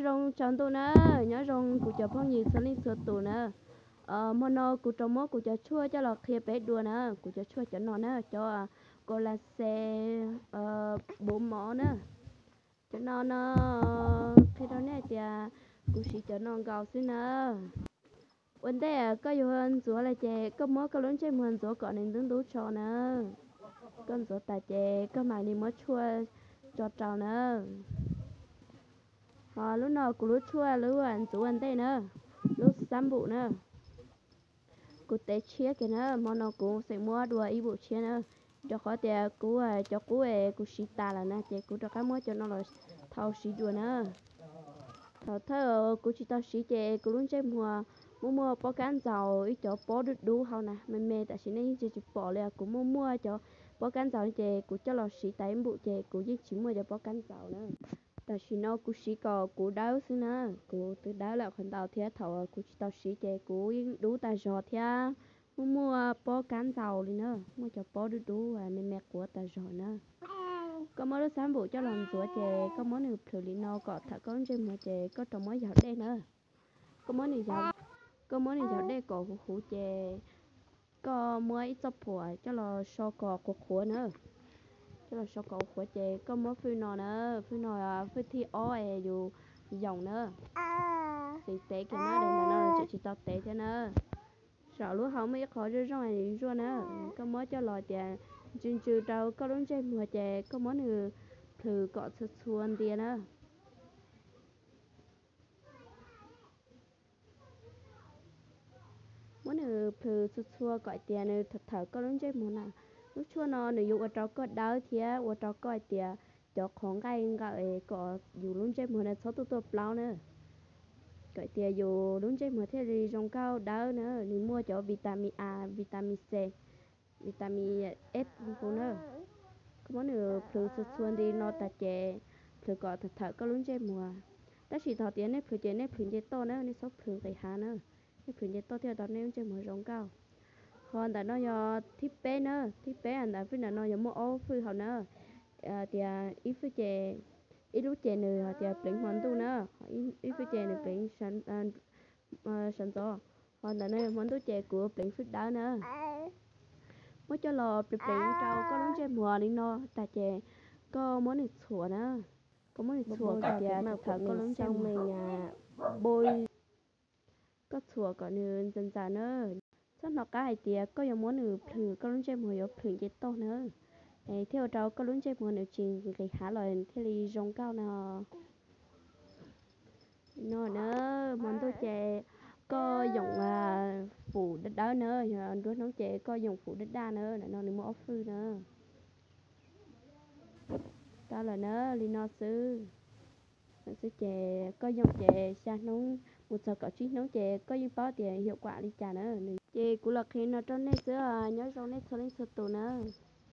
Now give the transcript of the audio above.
Nyob zoo tsaus ntuj na, nyob zoo kuv cov phooj ywg txhua leej txhua tus na. Hmo no kuv rov muab kuv cov tshuaj coj los qhia peb dua na, kuv cov tshuaj cov no na, cov kos las xes, buv mov na. Cov no no, qhia rau nej tias kuv siv cov no nkaus xwb na. Ua ntej koj yuav ntxuav lawm ces koj muab koj lub ntsej muag ntxuav kom nws ntub ntub tso na. Koj ntxuav tas ces koj mam li muab tshuaj tso rau na. Ho lub no kuv lub tshuaj lub ntxuav ua ntej na, lub xab npum na. Kuv tev tshiab kiag na, hmo no kuv xeem muab dua ib npum tshiab na, rau qhov tias kuv cov qub es kuv siv tas lawm na ces kuv rov qab muab cov no los thau siv dua na. Thaum thawj kuv tsis tau siv ces kuv lub ntsej muag muaj muaj pob kab ntxaus, ib cov pob dub dub hauv na me me, tam sim no yeej tsis tsis pom li, kuv muaj muaj cov pob kab ntxaus ces kuv coj los siv tas ib npum ces kuv yeej tsis muaj cov pob kab ntxaus na. Tam sim no kuv siv kom kuv dawb xwb na, kuv twb dawb lawm qhov ntau thiab, thaum kuv tsis tau siv ces kuv yeej dub tas zog thiab muaj muaj pob kab ntxaus li na, muaj cov pob dub dub me me quav tas zog na. Koj muab lub xab npum coj los ntxuav ces koj muab nws plhws li no kom thaum koj lub ntsej muag ces koj rov muab yaug dej na. Koj muab nws yaug, koj muab nws yaug dej kom huv huv ces koj muab ib txoj phuam coj los so kom qhuav qhuav na. Coj los so kom qhuav ces koj muab fwj no na, fwj no, fwj thib ob es yus yoom na. Tseem tev kiag na, daim ntawm no tseem tsis tau tev thiab na. Saum lub hau muaj ib qho zuaj zooj zuaj na, koj muab coj los tias ntsws ntsws rau koj lub ntsej muag ces koj muab nws plhws kom txhua txhua ntias na. Muab nws plhws txhua txhua kom hais tias nws thawm thawm koj lub ntsej muag na. Lub tshuaj no nws yuav ua rau koj dawb thiab ua rau koj hais tias cov qhov nqaij nqawm kom yus lub ntsej muag na txhob tuaj tuaj plaub na, kom hais tias yus lub ntsej muag thiaj li zoo nkauj dawb na. Nws muaj cov vitamin A, vitamin C, vitamin S hu na. Koj muab nws plhws txhua txhua nti no tas ces plhws kom thawm thawm koj lub ntsej muag. Tab sis thaum tias nej plhws ces nej plhws nce toj na, nej txhob plhws nqis hav na. Nej plhws nce toj thiaj tau nej lub ntsej muag zoo nkauj. Ho ntawm no yog thib peb na, thib peb ntawm fwj ntawm no yog muaj ob fwj hauv na. Tias ib fwj ces, ib lub ces nws hais tias pleev hmo ntuj na, ib fwj ces nws pleev sawv ntxov. Ho ntawm no yog hmo ntuj ces kuv pleev fwj dawb na. Muab coj los pleev pleev rau koj lub ntsej muag li no tas ces koj muab nws txhuam na. Koj muab nws txhuam kom tias thawm koj lub ntsej muag. Koj txhuam kom nws ntxaws ntxaws na. Txhob hnov qab hais tias koj yuav muab nws plhws, koj lub ntsej muag yuav plhws nce toj na, thiaj ua rau koj lub ntsej muag nws tsis nqis hav los thiaj li zoo nkauj na. No na, hmo ntuj ces koj yoom fum dawb dawb na, yog nruab hnub ces koj yoom fum daj daj na, no nws muaj ob fwj na. Tau lawm na, li no xwb. Xwb ces koj yoom ces xya hnub mus txog kaum tsib hnub ces koj yeej paub tias yuav ua li cas na. Ces kuv los qhia no rau nej xwb, nyob zoo nej txhua leej txhua tus na.